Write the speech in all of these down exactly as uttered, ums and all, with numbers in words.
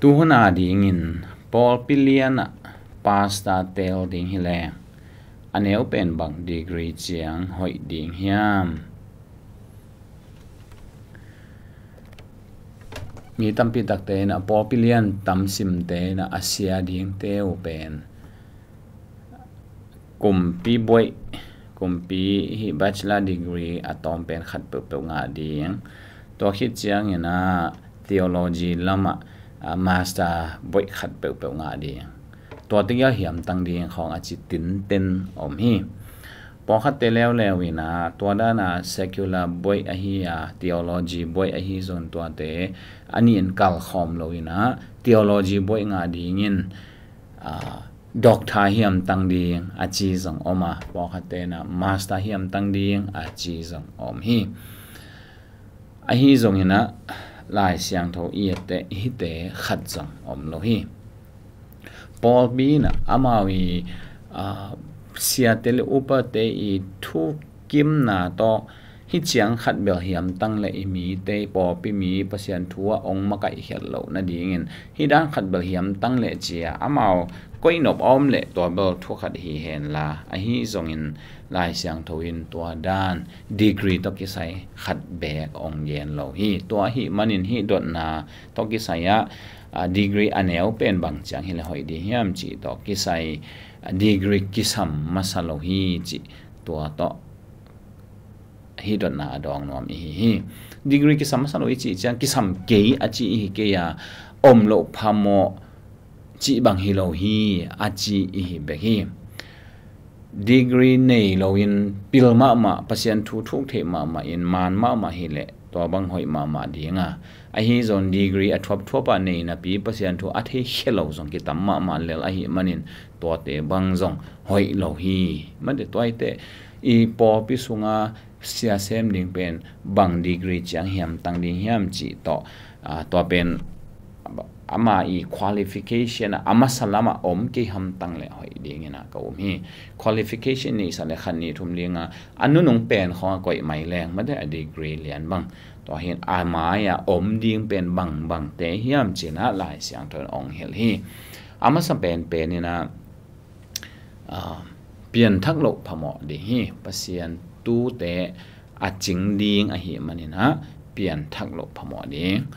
Tuhun a dingin pawlpi lianah pastor teel ding hileh a neu pen bang degree ciang hoih ding hiam? Mi tampi takte in a pawlpi lian tam simte in a sia dingte uh pen kumpi buaih, kumpi hi bachelor degree a tawm pen khat peuhpeuh ngah ding. Tua khit ciangin a theology lamah a master buaih khat peuhpeuh ngah ding. Tua tegel hiamtang ding khawng a ci tinten om hi. Pawlkhatte leuleu in a tua dan a secular buaih ahi a theology buaih ahi zong tuate a nih in kalkhawm lo in a theology buaih ngah dingin a doctor hiamtang ding a ci zong om a, pawlkhatte in a master hiamtang ding a ci zong om hi. Ahi zongin a Lai Siangtho i et teh hihte khat zong om lo hi. Pawlpi in a amau i a siate le upate i thukimna tawh hih ciang khat bel hiamtang le i mite pawlpi mi Pasian thu a ong makaih khiat loh nadingin hih dan khat bel hiamtang le cia amau koihnop a om le tua bel thu khat hi henla, ahi zongin Lai Siangtho in tua dan degree tawh kisai khat beek ong gen lo hi. Tua ahi manin hih dotna tawh kisai ah a degree a neu pen bang ciang hileh hoih ding hiam cih tawh kisai a degree kisam masa lo hi cih tua tawh hih dotna a dawng nuam i hi hi. Degree kisam masa lo i cih ciang kisam kei a ci i hi kei a, om loh phamawh cih bang hi lo hi a ci i hi bek hi. Degree nei loin pil mahmah, Pasian thu thuk theih mahmah in maan mahmah hileh tua bang hoih mahmah ding a, ahi zong degree a thuapthuap a nei napi Pasian thu a thei khia lo zong kitam mahmah lel ahi manin tuate bang zong hoih lo hi. Mate tuaite i pawlpi sunga sia sem ding pen bang degree ciang hiamtang ding hiam cih tawh a, tua pen ama i qualification a masa lamah om kei hamtang le hoih dingin a ka um hi. Qualification nih sa le khat nih thum dinga a nunung pen khawng a koih mai leng mate a degree lian bang tua hin a mai a om ding pen bang bangte hiam cih in a Lai Siangtho in ong hilh hi. A masa penpen in a a, pianthak loh phamawh ding hi. Pasian tute a cing ding ahi manin a pianthak loh phamawh ding.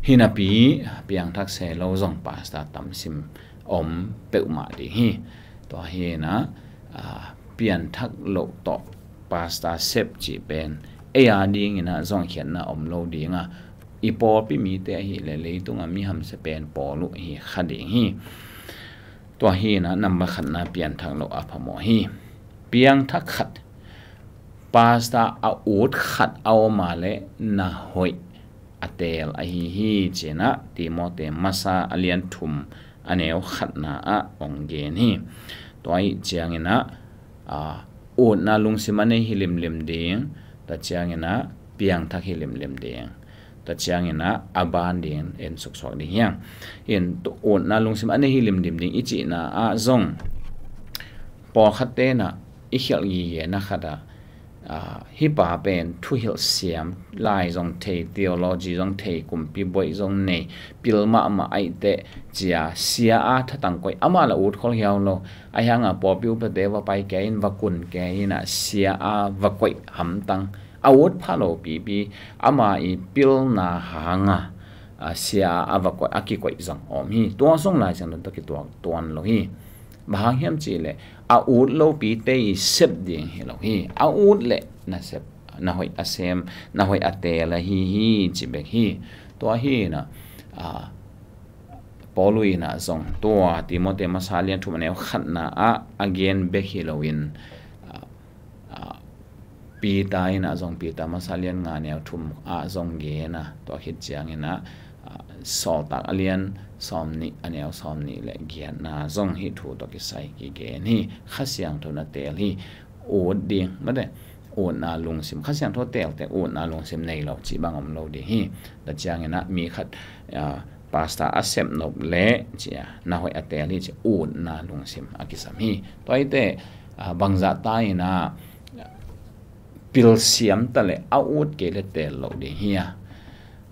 Hinapi piangthak se lo zong pastor tamsim om peuhmah ding hi. Tua hi in a, a, pianthak loh tawh pastor sep cih pen ei a dingin a zong khiatna om lo ding a, i pawlpi mite ahi le leitung a mi hamsia pen pawl uh hi kha ding hi. Tua hi in a number khatna pianthak loh a phamawh hi. Piangthak khat, pastor a ut khat a om a le na hoih a teel ahi hi cih in a Timoti masa a lian thum a neu khatna ah ong gen hi. Tua hi ciangin a, a, utna lungsim a nei hi limlim ding, tua ciangin a piangthak hi limlim ding. Tua ciangin a a ban ding en suksuak ding hiang. In tu utna lungsim a nei hi limlim ding i cihna ah zong pawlkhatte in a i khialh gige na khat a, a, hih pa pen thuhilh siam, lai zong thei, theology zong thei, kumpi buaih zong nei, pil mahmah aih teh cia sia a thatang koih amah la ut khol hiau lo. A hiang a pawlpi upate va pai kei in va kun kei in a sia a va koih hamtang a ut pha lo pipi ama i pilna hang a, a, sia a va koih a kikoih zong om hi. Tua zong Lai Siangtho tawh kituak tuan lo hi. Bang hang hiam cih leh a ut lopite i sep ding hi lo hi. A ut leh na sep, na hoih a sem, na hoih a teel ahi hi ci bek hi. Tua hi in a, a, Paul in a zong tua Timoti masa lian thum a neu khatna ah a gen bek hi loin, a, a, Peter in a zong Peter masa lian nga neu thum ah zong gen a, tua khit ciangin a, a, Sawltak a lian sawmnih a neu sawmnih le giatna zong hih thu tawh kisai kigen hi. Kha Siangtho in a teel hi. Ut ding mate, utna lungsim, Kha Siangtho teel teh utna lungsim nei lo cih bang om lo ding hi. Tua ciangin a mi khat, a, pastor a sep nop le cia na hoih a teel hi cih utna lungsim a kisam hi. Tua hi teh, a, bangzah ta in a pil siam ta le a ut kei le teel lo ding hi a.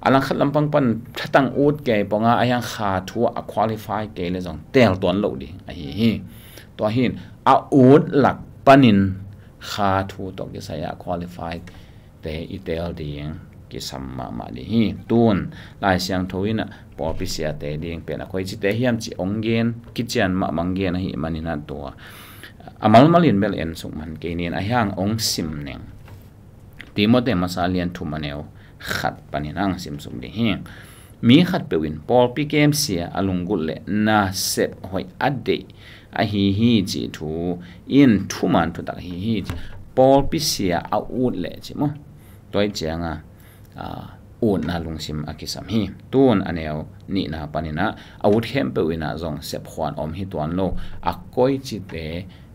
a langkhat lampang pan thatang ut kei pong a, a hiang kha thu a qualify kei le zong tel tuan lo ding ahi hi. Tua hi in a ut lak panin kha thu tawh kisai a qualify te i tel ding kisam mahmah ding hi. Tun Lai Siangtho in ah pawlpi siate ding pen a koici te hiam ci ong gen, kician mahmah ong gen ahih manin ah tua a malmal in bel en suk man kei ning, a hiang ong sim ning. Timote masa lian thum a neu khat panin ang sim suk ding hi. Mi khatpeuh in pawlpi kemsia a lunggulh le nasep hoih a deih ahi hi cih thu in thuman thutak hi hi. Pawlpi sia a ut le ci maw, tua hi cianga, a, utna lungsim a kisam hi. Tun a neu nihna panin ah a ut khempeuh in ah zong sepkhuan om hi tuan lo, a koici te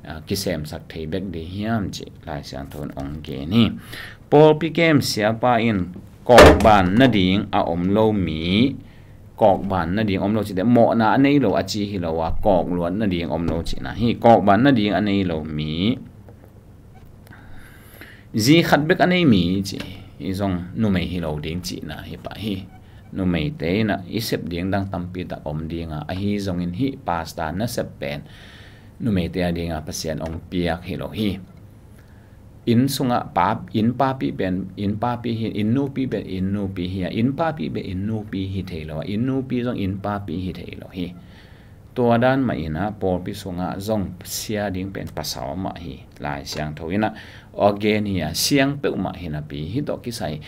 a, kisemsak thei bek ding hiam cih Lai Siangtho in ong gen hi. Pawlpi kemsia pa in kawkban nading a om lo mi, kawkban nading om lo cih te mawhna a nei lo a ci hi lo a, kawkluat nading om lo cihna hi. Kawkban nading a nei lo mi, zi khat bek a nei mi ci hi zong numei hi lo ding cihna hi pah hi. Numeite in ah i sep ding dang tampi tak om ding a, ahi zongin hih pastor nasep pen numeite a ding a Pasian ong piak hi lo hi. Inn sungah pa, inn papi pen inn papi hi, inn nupi pen inn nupi hi a, inn papi pen inn nupi hi thei lo a, inn nupi zong inn papi hi thei lo hi. Tua dan mah in ah pawlpi sungah zong sia ding pen pasal mah hi. Lai Siangtho in ah a gen hi a, siang peuhmah hi napi hih tawh kisai,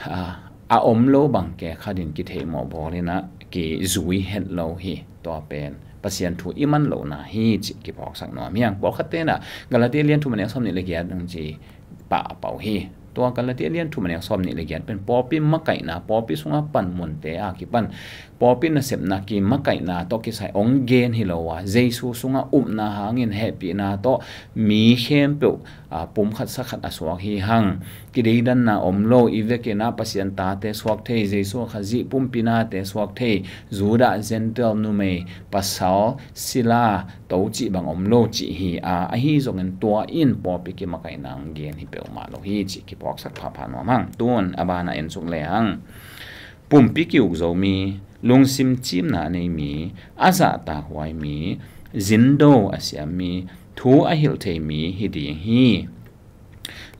a, a om lo bang kei khat in kitheihmawh bawl in ah kizui het lo hi. Tua pen Pasian thu i man lohna hi cih kiphawksak nuam hi ang. Pawlkhatte in ah Galatia lian thum a neu sawm nih le giat ang ci pah a pau hi. Tua Galatia lian thum a neu sawm nih le giat pen pawlpi makaihna, pawlpi sungah panmunte a kipan pawlpi nasepna kimakaihna tawh kisai ong gen hi lo a, Jesu sungah upna hangin hehpihna tawh mi khempeuh, a, pum khat sa khat a suak hi hang. Kideidanna om lo, i vekin ah Pasian tate suak thei, Jesu a Khazih pumpi nate suak thei, Judah Gentile numei pasal sila to cih bang om lo cih hi a, ahi zongin tua in pawlpi kimakaihna ang gen hi peuhmah lo hi cih kiphawksak phapha nuam hang. Tun a banah en suk le hang. Pumpi ki-uk zo mi, lungsim cimna a nei mi, a zahtak huai mi, zindo a siam mi, thu a hilh thei mi hi ding hi.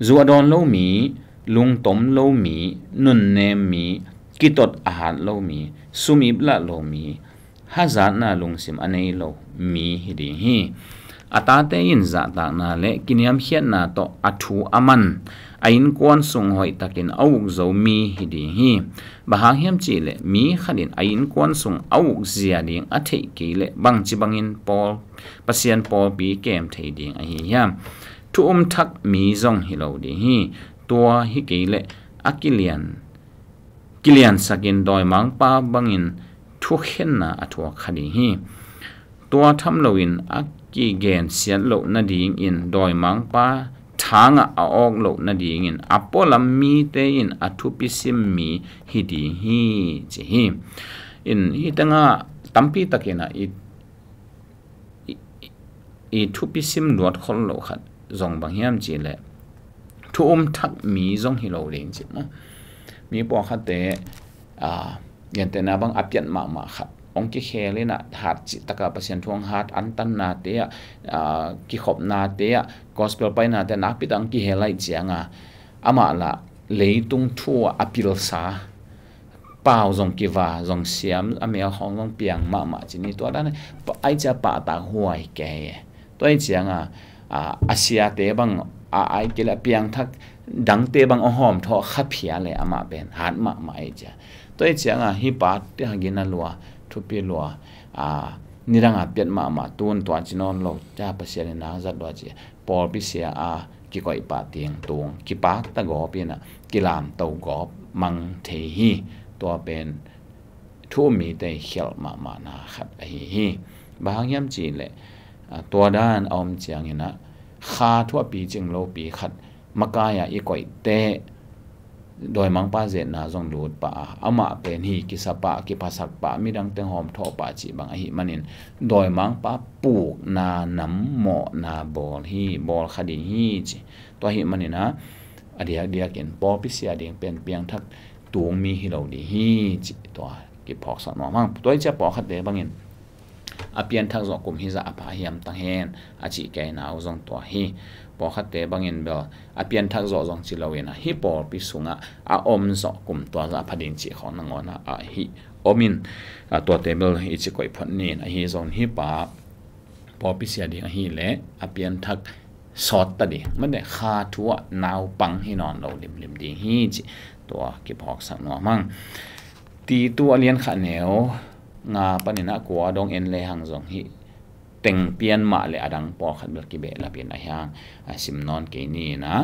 Zu a dawn lo mi, lungtom lo mi, nunnem mi, kitot a hat lo mi, sumip lah lo mi, hazatna lungsim a nei lo mi hi ding hi. A tate in zahtakna le kiniamkhiatna tawh a thu a man, a innkuan sung hoihtakin a uk zo mi hi ding hi. Bang hang hiam cihleh mi khat in a innkuan sung a uk zia ding a theih kei leh bangci bangin pawl, Pasian pawlpi kem thei ding ahi hiam? Thu um thak mi zong hi lo ding hi. Tua hi kei leh a kilian, kiliansakin dawimangpa bangin thukhenna a thuak kha ding hi. Tua tham loin a kigensiat loh nadingin dawimangpa thangah a awk loh nadingin a pualam mite in a thupi sim mi hi ding hi, ci hi. In hi tengah tampi takin ah i, i, i, i thupi sim luat khol loh khat zong bang hiam cihleh thu um thak mi zong hi lo ding ci maw. Mi pawlkhatte, a, gentehna bang a piat mahmah khat hong kikhel in ah hat cih takah Pasian thu hong hat antannate ah, a, kikhopnate ah, gospel painate nakpi tak hong kihel ahih cianga amah lah leitung thu ah a pilsa, pau zong kiva, zong siam, a mel khawng zong piang mahmah ci ni. Tua dan ai cia pahtak huai kei. Tua hi cianga, a, a siate bang, a, ai kei le a piangthak dangte bang a hawm thawh kha phia le amah pen hat mahmah ai cia. Tua hi cianga hi pate hagin a lua, thupi lua, a, nidang a piat mahmah tun tua ci nawn lo, cia Pasian in nak zat lua ci. Pawlpi sia a kikoih pah tiang tung kipak ta gawp in ah kilamto gawp mang thei hi. Tua pen thu um mite khialh mahmahna khat ahi hi. Bang hang hiam cihleh, a, tua dan a om ciangin ah kha thu a picing lopi khat makai ah i koihte dawimangpa zetna zong lut pah a, amah pen hi kisa pah, kiphasak pah, midang teng hawm thawh pah cih bang ahih manin dawimangpa pukna nam mawhna bawl hi, bawl kha ding hi ci. Tua ahih manin ah a diakdiakin pawlpi sia ding pen piangthak tung mi hi lo ding hi, cih tua kiphawksak nuam hang. Tua hi ciah pawlkhatte bangin a pianthak zawh kum hi zah a pha hiam tang hen a cih kei na uh zong tua hi. Pawlkhatte bangin bel a pianthak zawh zong ci loin a hih pawlpi sungah a om zawh kum tua zah a pha ding cih khawng nangawn ah a hi om in, a tuate bel i ci koih phot nin, ahi zong hih pa pawlpi sia ding ahih leh a pianthak sawt ta ding, mate kha thu ah naupang hi nawn lo limlim ding hi, cih tua kiphawksak nuam hang. Titu a lian khat neu nga panin a kua dong en le hang zong hih teng pian mah le a dang pawlkhat bel kibehlap in a hiang a sim nawn kei ni in a,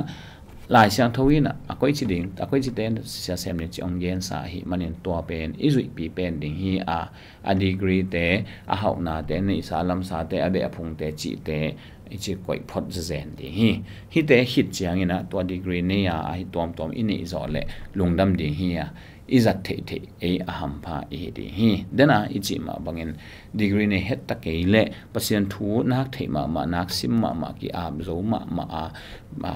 Lai Siangtho in a, a koici ding, a koici te sia sem ding cih hong gensa ahih manin tua pen i zuihpi pen ding hi a, a degree te, a hauhnate, a neihsa lamsate, a beh a phungte cihte i ci koih phot zezen ding hi. Hihte khit ciangin a tua degree nei a, a hi tuamtuam i neih zawh leh lungdam ding hi a, i zat theihtheih ei a hampha i hi ding hi. Dena i cih mah bangin degree nei het ta kei leh Pasian thu nak theih mahmah, nak sim mahmah, ki-ap zo mahmah a, a,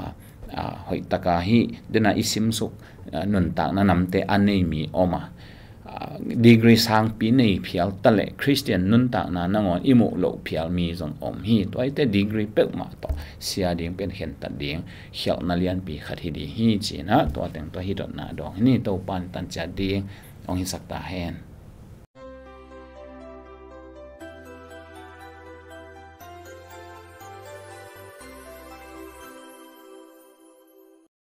a, hoih taka hi. Dena i simsuk, a, nuntakna namte a nei mi om a, a, degree sangpi nei phial ta leh Khristian nuntakna nangawn i muh loh phial mi zong om hi. Tua hi te degree peuhmah tawh sia ding pen khentat ding khialhna lianpi khat hi ding hi, ci-in a tua teng tua hi dotna dawng hi ni. Topa in tan ciat ding hong hisak ta hen.